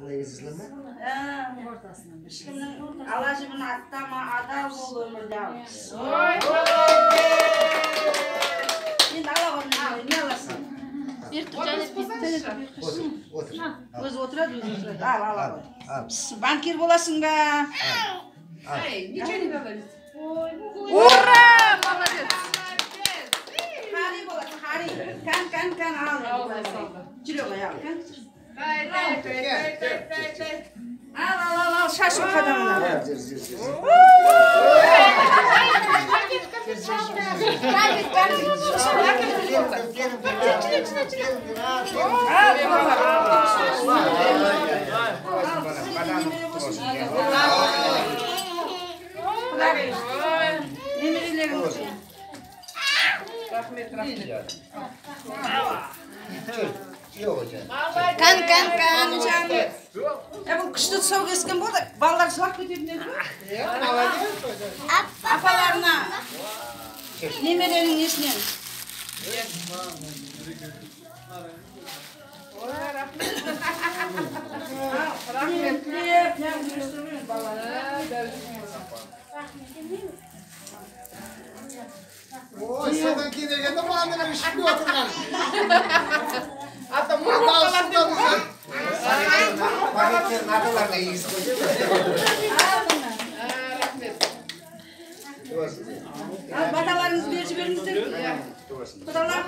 Ешкімнің ала жібін аттама, адал бол өмірде ал. Енді ала ғой, не аласың? Отыр. Өзі отырады, өзі отырады. Ал, ала ғой. Банкир боласың ба? Ничего не надо. Ура! Молодец! Қари боласың, қари. Кән, кән, кән, ал. Жүре ғой, ал. Кән. Ал, ал, ал, ал, шашу қадамына. Немерелеріңізге. Рахмет, рахмет. Кән, кән, кән, жаным. Бұл күшті тұсау кескен болды. Балалар жылап кететін еді ғой. Апаларына, немеренің несінен. Рахмет. Ой, содан кейін келгенде маған ішіп отырған. Ата мұрын қалады. Пакеттерін аталарына кигізіп қойды. Рахмет. Ал баталарыңызды беріп жіберіңіздер. Құдалар.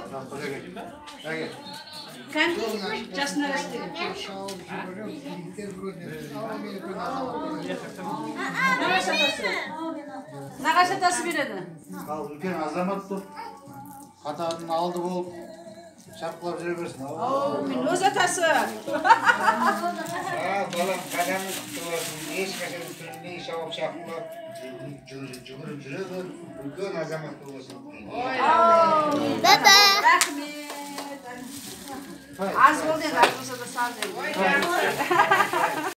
Кән, жас нәресте. Нағашы атасы. Нағашы атасы береді. Ал үлкен азамат болып, қатарының алды болып, шапқылап жүре берсін. Әумин. Өз атасы. Балам, қадамың құтты болсын, ешқашан сүрінбей шауып шапқылап, жүгіріп жүре бер, үлкен азамат болсын. Рахмет. Аз болды енді, аз болса да саз енді.